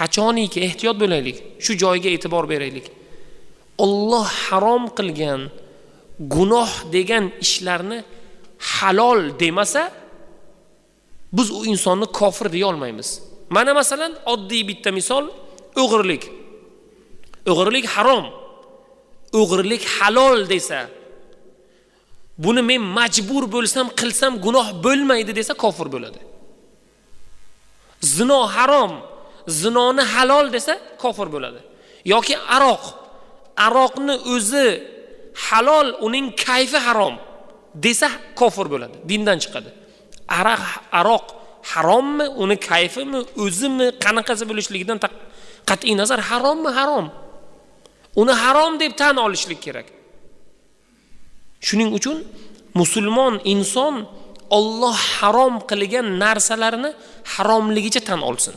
Qachoniki ehtiyot bo'laylik, shu joyga e'tibor beraylik. Alloh harom qilgan gunoh degan ishlarni halol demasa, biz u insonni kofir deya olmaymiz. Mana masalan, oddiy bitta misol, o'g'irlik. O'g'irlik harom. O'g'irlik halol desa, buni men majbur bo'lsam qilsam gunoh bo'lmaydi desa kofir bo'ladi. Zino harom, zinoni halol desa kofir bo'ladi. Yoki aroq, aroqni o'zi halol, uning kayfi harom desa kofir bo'ladi, dindan chiqadi. Aroq harommi, uni kayfimi, o'zimi, qanaqasi bo'lishligidan qat'iy nazar harommi, harom. Uni harom deb tan olishlik kerak. Shuning uchun musulmon inson Alloh harom qilgan narsalarni haromligicha tan olsin.